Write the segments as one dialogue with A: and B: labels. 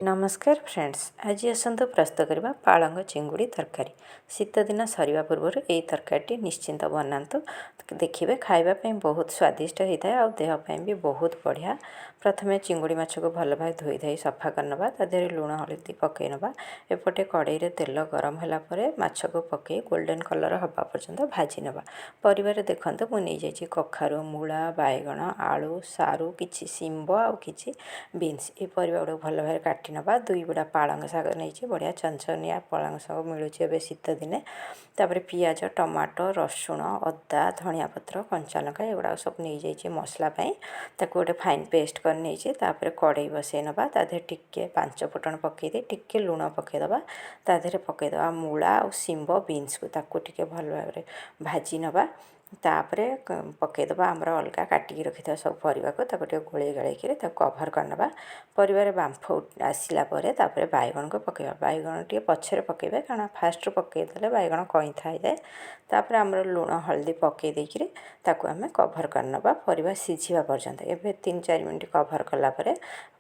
A: ନମସ୍କାର ଫ୍ରେଣ୍ଡସ୍, ଆଜି ଆସନ୍ତୁ ପ୍ରସ୍ତୁତ କରିବା ପାଳଙ୍ଗ ଚିଙ୍ଗୁଡ଼ି ତରକାରୀ। ଶୀତଦିନ ସରିବା ପୂର୍ବରୁ ଏଇ ତରକାରୀଟି ନିଶ୍ଚିନ୍ତ ବନାନ୍ତୁ, ଦେଖିବେ ଖାଇବା ପାଇଁ ବହୁତ ସ୍ୱାଦିଷ୍ଟ ହୋଇଥାଏ ଆଉ ଦେହ ପାଇଁ ବି ବହୁତ ବଢ଼ିଆ। ପ୍ରଥମେ ଚିଙ୍ଗୁଡ଼ି ମାଛକୁ ଭଲ ଭାବେ ଧୋଇ ଧାଇ ସଫା କରିନେବା, ତା ଦେହରେ ଲୁଣ ହଳଦୀ ପକାଇ ନେବା। ଏପଟେ କଡ଼େଇରେ ତେଲ ଗରମ ହେଲା ପରେ ମାଛକୁ ପକାଇ ଗୋଲ୍ଡେନ୍ କଲର୍ ହେବା ପର୍ଯ୍ୟନ୍ତ ଭାଜି ନେବା। ପରିବାରେ ଦେଖନ୍ତୁ, ମୁଁ ନେଇଯାଇଛି କଖାରୁ, ମୂଳା, ବାଇଗଣ, ଆଳୁ, ସାରୁ, କିଛି ଶିମ୍ବ ଆଉ କିଛି ବିନ୍ସ। ଏ ପରିବା ଗୁଡ଼ିକୁ ଭଲ ଭାବରେ କାଟି ନେବା। 2 ବିଡ଼ା ପାଳଙ୍ଗ ଶାଗ ନେଇଛି, ବଢ଼ିଆ ଚନଚନିଆ ପାଳଙ୍ଗ ଶାଗ ମିଳୁଛି ଏବେ ଶୀତ ଦିନେ। ତାପରେ ପିଆଜ, ଟମାଟୋ, ରସୁଣ, ଅଦା, ଧନିଆ ପତ୍ର, କଞ୍ଚା ଲଙ୍କା ଏଗୁଡ଼ାକ ସବୁ ନେଇଯାଇଛି ମସଲା ପାଇଁ। ତାକୁ ଗୋଟେ ଫାଇନ୍ ପେଷ୍ଟ କରି ନେଇଛି। ତାପରେ କଡ଼େଇ ବସେଇ ନେବା, ତା ଦେହରେ ଟିକେ ପାଞ୍ଚ ଫୁଟଣ ପକାଇ ଦେଇ ଟିକେ ଲୁଣ ପକାଇଦେବା। ତା ଦେହରେ ପକାଇଦେବା ମୂଳା ଆଉ ଶିମ୍ବ, ବିନ୍ସକୁ, ତାକୁ ଟିକେ ଭଲ ଭାବରେ ଭାଜି ନେବା। ତାପରେ ପକାଇଦେବା ଆମର ଅଲଗା କାଟିକି ରଖିଥିବା ସବୁ ପରିବାକୁ, ତାକୁ ଟିକେ ଗୋଳେଇ ଗାଳେଇକିରି ତାକୁ କଭର୍ କରିନେବା। ପରିବାରେ ବାମ୍ଫ ଆସିଲା ପରେ ତାପରେ ବାଇଗଣକୁ ପକାଇବା। ବାଇଗଣ ଟିକେ ପଛରେ ପକାଇବେ, କାରଣ ଫାଷ୍ଟରୁ ପକାଇଦେଲେ ବାଇଗଣ କଇଁଥା ହେଇଯାଏ। ତାପରେ ଆମର ଲୁଣ ହଳଦୀ ପକାଇ ଦେଇକିରି ତାକୁ ଆମେ କଭର୍ କରିନେବା ପରିବା ସିଝିବା ପର୍ଯ୍ୟନ୍ତ। ଏବେ 3-4 ମିନିଟ୍ କଭର୍ କଲା ପରେ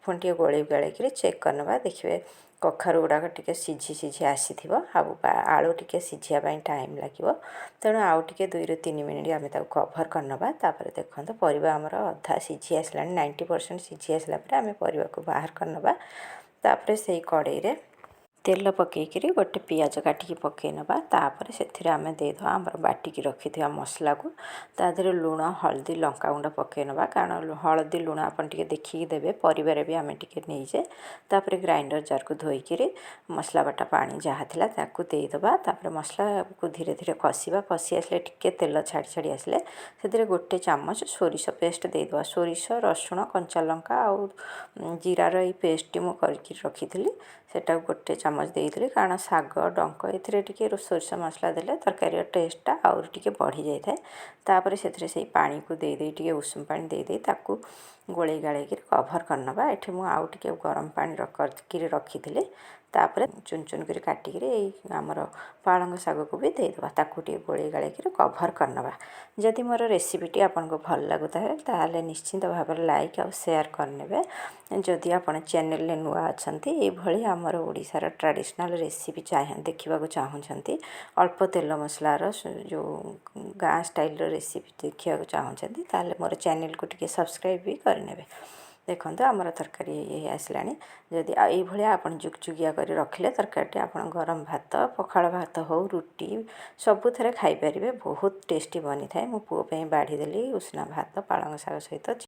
A: ପୁଣି ଟିକେ ଗୋଳେଇ ଗାଳେଇକିରି ଚେକ୍ କରିନେବା। ଦେଖିବେ କଖାରୁ ଗୁଡ଼ାକ ଟିକେ ସିଝି ସିଝି ଆସିଥିବ ଆଉ ଆଳୁ ଟିକେ ସିଝିବା ପାଇଁ ଟାଇମ୍ ଲାଗିବ, ତେଣୁ ଆଉ ଟିକେ 2ରୁ 3 ମିନିଟ୍ ଆମେ ତାକୁ କଭର୍ କରିନେବା। ତାପରେ ଦେଖନ୍ତୁ, ପରିବା ଆମର ଅଧା ସିଝି ଆସିଲାଣି। 90% ସିଝି ଆସିଲା ପରେ ଆମେ ପରିବାକୁ ବାହାର କରିନେବା। ତାପରେ ସେଇ କଡ଼େଇରେ ତେଲ ପକାଇକିରି ଗୋଟେ ପିଆଜ କାଟିକି ପକାଇ ନେବା। ତାପରେ ସେଥିରେ ଆମେ ଦେଇଦେବା ଆମର ବାଟିକି ରଖିଥିବା ମସଲାକୁ। ତା ଦେହରେ ଲୁଣ, ହଳଦୀ, ଲଙ୍କାଗୁଣ୍ଡ ପକାଇ ନେବା, କାରଣ ହଳଦୀ ଲୁଣ ଆପଣ ଟିକେ ଦେଖିକି ଦେବେ, ପରିବାରେ ବି ଆମେ ଟିକେ ନେଇଛେ। ତାପରେ ଗ୍ରାଇଣ୍ଡର ଜାରକୁ ଧୋଇକିରି ମସଲା ବଟା ପାଣି ଯାହା ଥିଲା ତାକୁ ଦେଇଦେବା। ତାପରେ ମସଲାକୁ ଧୀରେ ଧୀରେ କଷିବା। କଷି ଆସିଲେ, ଟିକେ ତେଲ ଛାଡ଼ି ଛାଡ଼ି ଆସିଲେ ସେଥିରେ 1 ଚାମଚ ସୋରିଷ ପେଷ୍ଟ ଦେଇଦେବା। ସୋରିଷ, ରସୁଣ, କଞ୍ଚା ଲଙ୍କା ଆଉ ଜିରାର ଏଇ ପେଷ୍ଟଟି ମୁଁ କରିକି ରଖିଥିଲି, ସେଟାକୁ 1 ଚାମଚ ଦେଇଥିଲି, କାରଣ ଶାଗ ଡଙ୍କ ଏଥିରେ ଟିକେ ସୋରିଷ ମସଲା ଦେଲେ ତରକାରୀର ଟେଷ୍ଟଟା ଆହୁରି ଟିକେ ବଢ଼ିଯାଇଥାଏ। ତାପରେ ସେଥିରେ ସେଇ ପାଣିକୁ ଦେଇଦେଇ, ଟିକେ ଉଷୁମ ପାଣି ଦେଇଦେଇ ତାକୁ ଗୋଳେଇ ଗାଳେଇକିରି କଭର୍ କରିନେବା। ଏଠି ମୁଁ ଆଉ ଟିକେ ଗରମ ପାଣି କରିକିରି ରଖିଥିଲି। ତାପରେ ଚୁନ ଚୁନ କରି କାଟିକିରି ଏଇ ଆମର ପାଳଙ୍ଗ ଶାଗକୁ ବି ଦେଇଦେବା, ତାକୁ ଟିକେ ଗୋଳେଇ ଗାଳେଇକିରି କଭର୍ କରିନେବା। ଯଦି ମୋର ରେସିପିଟି ଆପଣଙ୍କୁ ଭଲ ଲାଗୁଥାଏ, ତାହେଲେ ନିଶ୍ଚିନ୍ତ ଭାବରେ ଲାଇକ୍ ଆଉ ସେୟାର କରିନେବେ। ଯଦି ଆପଣ ଚ୍ୟାନେଲରେ ନୂଆ ଅଛନ୍ତି, ଏଇଭଳି ଆମର ଓଡ଼ିଶାର ଟ୍ରାଡ଼ିସନାଲ୍ ରେସିପି ଚାହେଁ ଦେଖିବାକୁ ଚାହୁଁଛନ୍ତି, ଅଳ୍ପ ତେଲ ମସଲାର ଯେଉଁ ଗାଁ ଷ୍ଟାଇଲର ରେସିପି ଦେଖିବାକୁ ଚାହୁଁଛନ୍ତି, ତାହେଲେ ମୋର ଚ୍ୟାନେଲକୁ ଟିକେ ସବସ୍କ୍ରାଇବ୍ ବି କରିନେବେ। ଦେଖନ୍ତୁ, ଆମର ତରକାରୀ ହେଇ ଆସିଲାଣି। ଯଦି ଆଉ ଏଇଭଳିଆ ଆପଣ ଜୁକଜୁକିଆ କରି ରଖିଲେ ତରକାରୀଟି ଆପଣ ଗରମ ଭାତ, ପଖାଳ ଭାତ ହଉ, ରୁଟି ସବୁଥିରେ ଖାଇପାରିବେ, ବହୁତ ଟେଷ୍ଟି ବନିଥାଏ। ମୁଁ ପୁଅ ପାଇଁ ବାଢ଼ିଦେଲି ଉଷୁନା ଭାତ ପାଳଙ୍ଗ ଶାଗ ସହିତ।